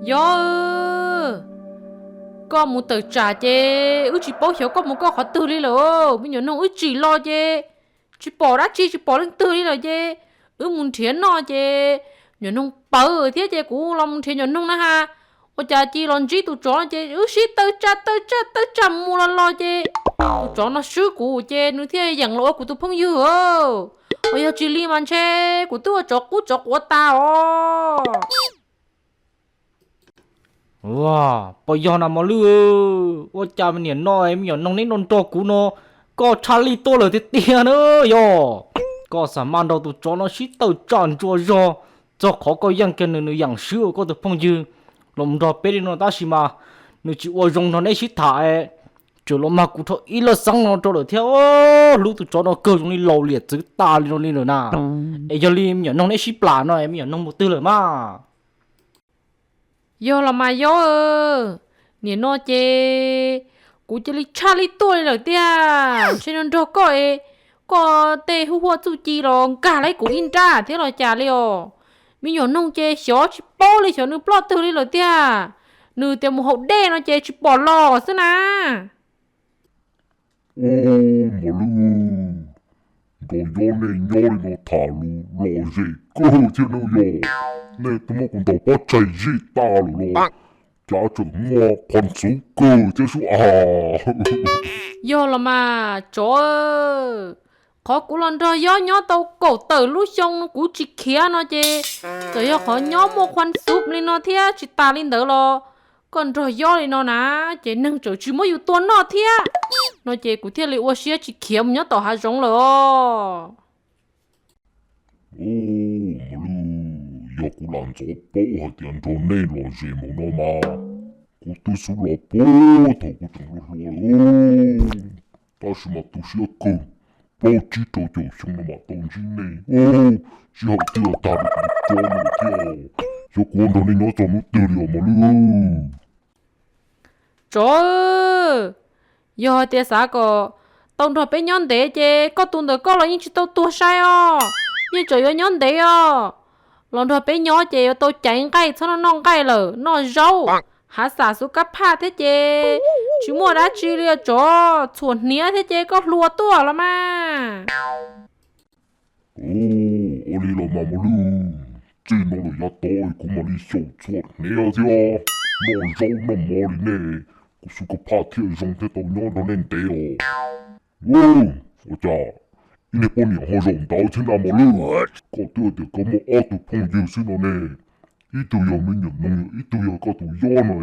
Yog, koj mus tawm tsam ces wb tsis paub xyov koj mus koj qhov twg li lawm. Me nyuam noog wb tsim los ces tsis pom dab tsi, tsis pom leej twg li lawm ces wb mus nrhiav noj ces nyuam noog pawv thiab ces kuv los mus nrhiav nyuam noog na has. Ua cas cia los ntsib tus tsov no ces wb sib tawm tsam tawm tsam tawm tsam mus los los ces tus tsov no swb kuv ces nws thiaj yeem los ua kuv tus phooj ywg. Uas yog tsis li mas ntshe kuv twb ua tsov qub tsov quav tas os. Ua, puas yog na Mos Lwj? Ua cas niam no me nyuam noog neb nrog nrog kuv no, koj tshaj lij tuaj lawm tiag tiag na yog? Koj xam maj nrog tus tsov no sib tawm tsam ntsuas zog, txog qhov koj yeej kiag nws, nws yeem swb ua koj tus phooj ywg los nrog peb li no tab sis mas nws tsis ua zoo nrog neb sib tham, tseem los mag kuv rau ib laj xeeb no rau lawm thiab. Hlub tus tsov no kawg zoo li laus liam txwv tas li no li lawm na. Es yog li me nyuam noog neb sib plam no me nyuam noog mus twg lawm mas? Yog los mas yog, niam no ces kuv cia li tshaj lij tuaj li lawm tiag. Ntshe no nrog koj es koj tej hu huaj txuj ci los nkag laib kuv ib nrab thiab los cas li os. Me nyuam noog ces xyov tsis paub li xyov nws ploj twg li lawm tiag. Nws tias mus haus dej no ces tsis pom los xwb na. Ub, Mos Lwj, nrog yob nej nyob li no tham lus lom zem kawg thiab na yog. Nej twb muab kuv ntaus pob tsaig zij tas lawm los cas tseem muaj qhov ntxuv kawg thiab sub as. Yog los mas tsov, qhov kuv los nrog yob nyob tau kaum tawm lub xyoo kuv tsis khiav no ces txawm yog qhov nyob muaj qhuav xub li no thiab tsis tas li ntawd los koj nrog yob li no na ces neeg tseem tsis muab yus tua noj thiab no ces kuv thiaj li ua siab tsis khiav mus nyob tom hav zoov lawm os. Ub, Mos Lwj, yog kuv lam ntxov paub hais tias nrog nej lom zem npaum no mas kuv twb xub los puag thaum kuv tseem hluas hluas lawm. Tab sis mas tu siab kawg, plaub tsib rau caum xyoo no mam tau ntsib nej. Ub, sij hawm twb los tag rau kuv tso no thiab. Xyov kuv nrog nej nyob txog hnub twg li os Mos Lwj. Tsov, yog hais tias xav kom tau nrog peb nyob ntev ces koj tus ntawm koj los yeej tsis tau tuag sai os, yeej tseem yuav nyob ntev os. Los nrog peb nyob ces yuav tau caiv nqaij, txhob noj noj nqaij lawm, noj zaub, hav xam xub kab phaj thiab ces tsis muaj dab tsi li os tsov, txhuam hniav thiab ces koj hluas tuaj los mas. Ua li los mas Mos Lwj, txij no lawm yav tod kuv mam li xyaum txhuam hniav thiab noj zaub noj mov li nej, kuv xub kab phaj thiaj zoo thiaj tau nyob nrog nej ntev os. Ua cas ib niag poj niam ho zaum ntawd thiab na Mos Lwj? Koj twb tias koj muaj ob tug phooj ywg xwb no ne, ib tug yog me nyuam noog, ib tug yog koj tus yob no,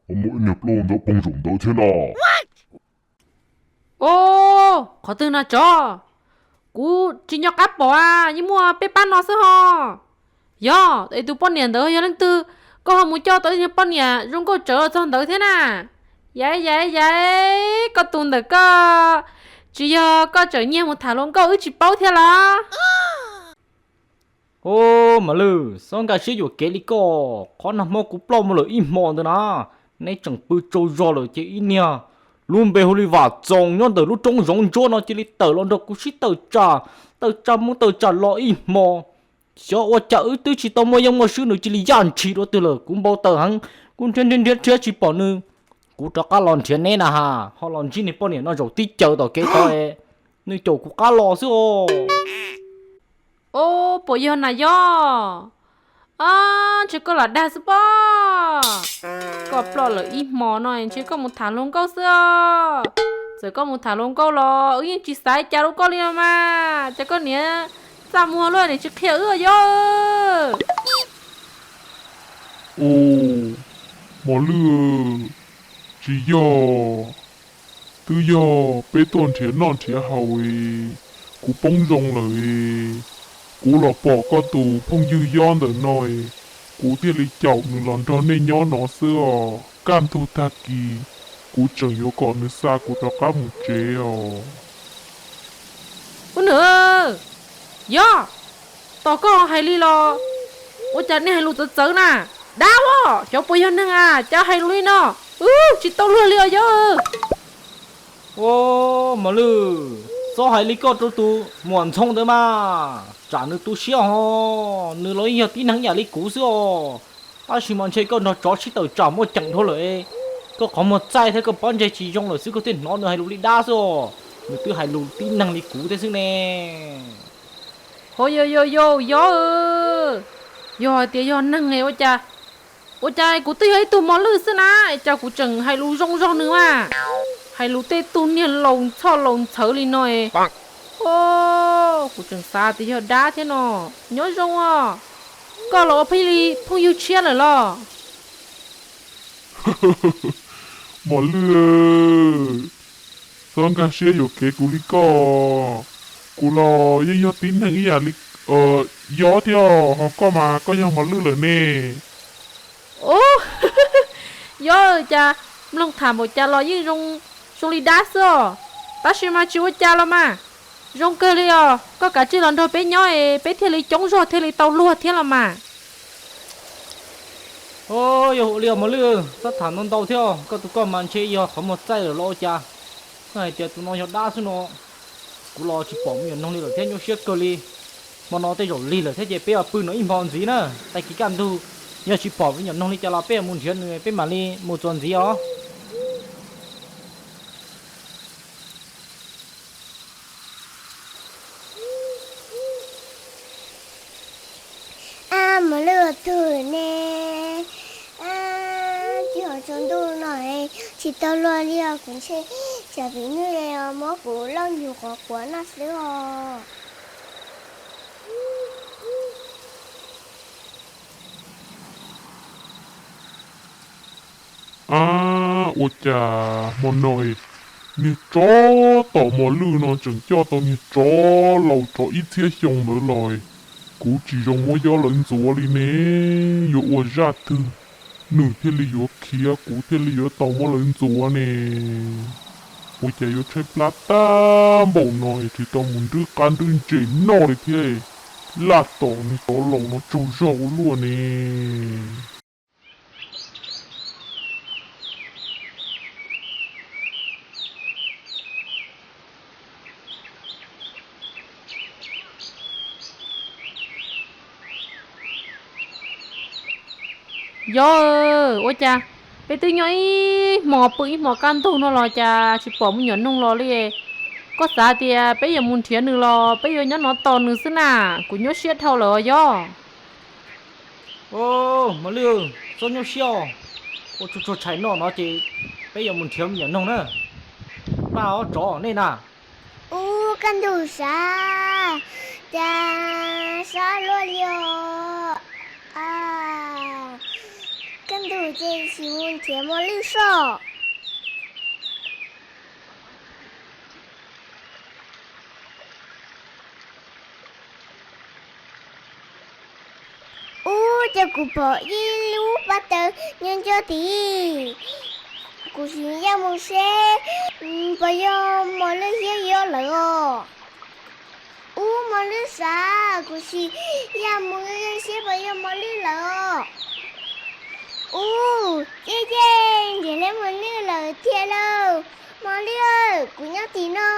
ho muaj ib niag plaub ntawd phooj zaum ntawd thiab na. Ub, qhov twg na tsov? Kuv tsis nco qab pom a, yeej muaj peb pab no xwb ho. Yog es tus poj niam ntawd yog leej twg? Koj ho mus coj tau ib tug poj niam zoo nkauj tsawv txog ntawd thiab na. Yaiv yaiv yaiv, koj tus ntawm koj, tsis yog koj tseem nyiag mus tham hluas nkauj wb tsis paub thiab los? Ub, Mos Lwj, txhob nkag siab yuam kev li koj. Qhov nag hmo kuv ploj mus lawm ib hmo ntawd na, neb tseem pw tsaug zog lawm ces ib niag lub npe hu li Vam Txoos nyob ntawm lub roob zoov ntsuab no cia li tawm los nrog kuv sib tawm tsam, tawm tsam mus tawm tsam los ib hmo. Xyov ua cas wb twb tsis tau muaj yeej muaj swb nws cia li yaj ntshis dua twg lawm, kuv npau taws heev, kuv nrhiav nrhiav nrhiav tsis pom nws. Kuv rov qab los nrhiav neb na has, ho los ntsib niag poj niam no zaum tib caws tom kev tod, nws caum kuv qab los xwb os. Ub, puas yog na yog? Ob, ntshe koj lam dag xwb pob. Koj ploj lawm ib hmo no ntshe koj mus tham hluas nkauj xwb os. Txawm koj mus tham hluas nkauj los wb yeej tsis xav cas rau koj li no mas, cas koj niam txaj muag luaj niam tsis qhia wb yog? Ub, Mos Lwj, tsis yog, twb yog peb tuaj nrhiav noj nrhiav haus, kuv poob zoo lawm, kuv los pom koj tus phooj ywg yob ntawm no, kuv thiaj li caum nws los nrog nej nyob no xwb os. Kaj ntug tag kis kuv tseem yuav kom nws xa kuv rov qab mus tsev os. Ub nws, yog, tos koj hais li los ua cas nej hais lus txawv txawv na? Dab os, xyov puas yog neeg a, cas hais lus li no, wb tsis tau luag li os yog. Ub, Mos Lwj, txhob hais li koj rau tus muam Ntxhoo ntawd mas, tsam nws tu siab ho, nws los yeej yog tib neeg ib yam li kuv xwb os. Tab sis mas ntshe koj nrog tsov sib tawm tsam muaj ceem dhau lawm, koj qhov muag txaij thiab koj pob ntseg tsis zoo lawm xwb koj thiaj hnov nws hais lus li dab xwb os. Nws twb hais lus tib neeg li kuv thiab xwb ne. Ho yog yog yog yog, yog hais tias yog neeg ua cas, ua cas kuv twb yog ib tug mos lwj xwb na, cas kuv tseem hais lus zoo zog nws mas, hais lus tej tug niag laus txhoj laus ntxhawv li no. Kuv tseem xav tias yog dab thiab no. Nyob zoo os, koj los ua pheej li phooj ywg tshiab lawm los? Mos lwj, txhob nkag siab yuam kev kuv li koj, kuv los yeej yog tib neeg ib yam li, yog thiab, ho koj mas koj yog mos lwj lawm ne. Ub, yog cas mloog tham npaum cas los yeej zoo li dab xwb os, tab sis mas tsis ua cas los mas, zoo kawg li os, koj kav tsij los nrog peb nyob es peb thiaj li coob zog thiaj li tau luag thiab los mas. Yog ua li os mos lwj, txhob tham ntau ntau thiab, koj tus koj mas ntshe yog qhov muag txaij lawm los ua cas, koj hais tias tus no yog dab xwb no. Kuv los tsis pom me nyuam noog li lawm thiab nyuaj siab kawg li. Hmo no tej zaum lig lawm thiab ces peb yuav pw no ib hmo ntxiv na, tag kis kaj ntug yog tsis pom me nyuam noog li cas los peb yuav mus nrhiav nws peb mam li mus txuas ntxiv os. Ab, mos lwj ua twg ne? Tib hov tsaus ntuj no tsis tau luag li os, kuv ntshe tsam vim nws muab kuv lauj nyuag quav quav noj xwb os. Ab, ua cas hmo no niag tsov tom mos lwj no tseem coj tau niag tsov laus tsov ib txhiab xyoo ntawd los, kuv tsis zoo muab yob lawv ntxuav li ne, yuav ua zaj twg nws thiaj li yuav khiav kuv thiaj li yuav tau muab lawv ntxuav ne? Ua cas yuav tshaib plab tag npaum no tsis tau mus nrwb qab nrwb ntses noj li thiab, laj tom niag tsov laus no tsaug zog ua luaj ne. Yob, ua cas peb twb nyob ib hmo pw ib hmo kaj ntug no los cas tsis pom me nyuam noog los li? Koj xav tias peb yuav mus nrhiav nws los peb yuav nyob no tos nws xwb na, kuv nyuaj siab dhau lawm os yob. Mos lwj, txhob nyuaj siab os, ua tsuag tsuag tshais noj no ces peb yuav mus nrhiav me nyuam noog na. Paj ob tsov nej na. Ub, kaj ntug sav, cas sab luaj li os. Kaj ntug ces sim mus nrhiav mos lwj soj. Ub, ces kuv pom ib lub paj taws nyob nco tid. Kuv sim ya mus seb puas yog mos lwj thiab yob lawm os. Ub, mos lwj sav, kuv sim ya mus seb puas yog mos lwj lawm os. Ub, ces ces nrhiav li mos lwj lawm tiag lauj. Mos lwj, kuv nyob tim no.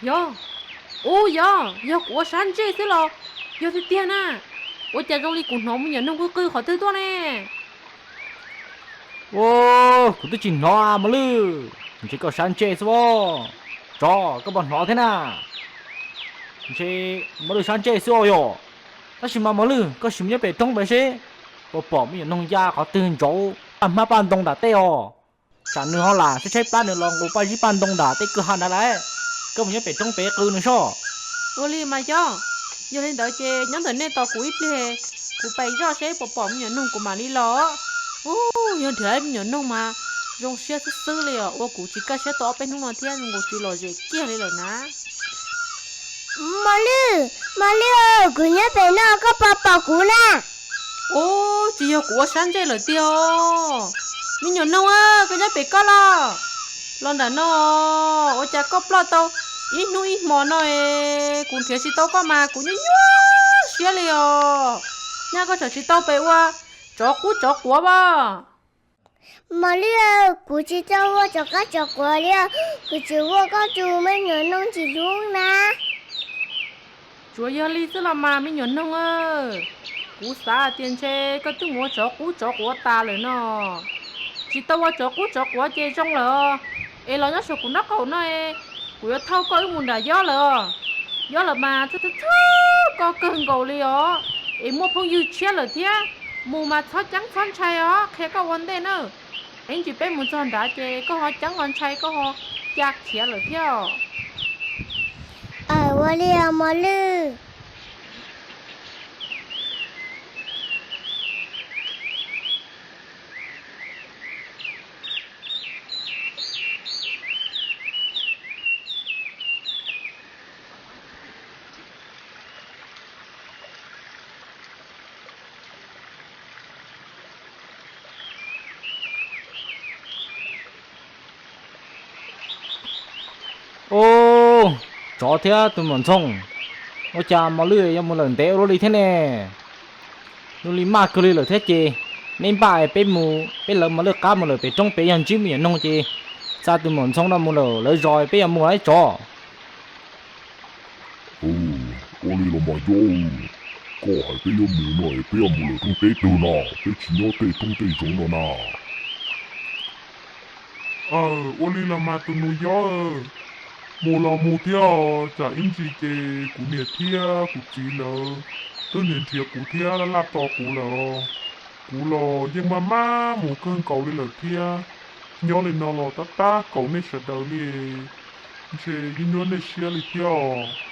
Yog, ub yog, yog kuv ua sab ntsej xwb los? Yog tiag tiag na, ua cas zoo li kuv hnov me nyuam noog qw qw qhov twg tuaj ne? Ua, kuv twb tsis hnov mos lwj, ntshe koj sab ntsej xwb os. Tsov, koj puas hnov thiab na? Ntshe mos lwj sab ntsej xwb os yog. Tab sis mas mos lwj, koj sim mus nyob pem roob pem seb puas pom me nyuam noog ya qhov twg ntsauv paj hmab paj ntoo nram tej os. Tsam nws ho lam tshaib tshaib plab nws los nqus paj zib paj ntoo nram tej kwj ha nrad lawm. Koj mus nyob pem roob pem qw nws soj. Ua li mas yog, yog li ntawd ces nyob ntawm nej tos kuv ib pliag, kuv pais zoj seb puas pom me nyuam noog kuv mam li los. Ub, yog nrhiav me nyuam noog mas zoo siab xwb xwb li os, ua kuv tsis kaj siab tau ob peb hnub no thiab, nqus tsis lom zem kiag li lawm na. Mos lwj, mos lwj, kuv nyob pem no koj puas pom kuv na? Ub, tsis yog kuv ua sab ntsej lawm tiag os. Me nyuam noog, koj nyob pem koj los? Los nram no, ua cas koj ploj tau ib hnub ib hmo no es kuv nrhiav tsis tau koj mas kuv nyuaj nyuaj siab li os. Nyaj koj tseem tsis tau pem ua tsov qub tsov quav as? Mos lwj, kuv tsis tau ua tsov qub tsov quav li, kuv tsuas ua koj tus me nyuam noog ntxim hlub na. Tsuas yog li xwb los mas me nyuam noog, Kuv xav tias ntshe koj twb mus ua tsov qub tsov quav tas lawm no. Tsis tau ua tsov qub tsov quav ces zoo lawm, es los nyob saum kuv nraub qaum no, kuv yuav thauj koj wb mus nram yob lawm. Yob lawm mas txhawj txhawj koj kawg nkaus li os, es muaj phooj ywg tshiab lawm thiab. Mus mas txhob ceeb txhob ntshai os, qhia koj ua ntej na. Ib ntsis peb mus txog nrad ces koj ho ceeb ho ntshai, koj ho ca khiav lawm thiab. Aw, ua li os mos lwj. Ub, tsov thiab tus muam Ntxhoo, ua cas mos lwj yuav mus lawm ntev ua luaj li thiab ne? Luaj li maj kawg li lawm thiab ces, neb npaj peb mus, peb lawv mos lwj qab mus lawm pem roob pem, yog ntsib me nyuam noog ces xa tus muam Ntxhoo no mus lawm lawv zos, peb yuav mus lawm tsov. Ua li los mas yob, koj hais peb yuav mus no es peb yuav mus lawm roob teb twg no? Peb tsis nyob tej roob tej zoov no na. Aw, ua li los mas tus nus yob, mus los mus thiab os, tsam ib ntsis ces kuv niam thiab kuv txiv lawv twb niaj nrhiav kuv thiab laj tos kuv lawm. Kuv los yeej maj maj mus kawg nkaus li lawm thiab. Nyob li no los tab tab kaum nej sawv daws li, ntshe yeej nyuaj nej siab li thiab os.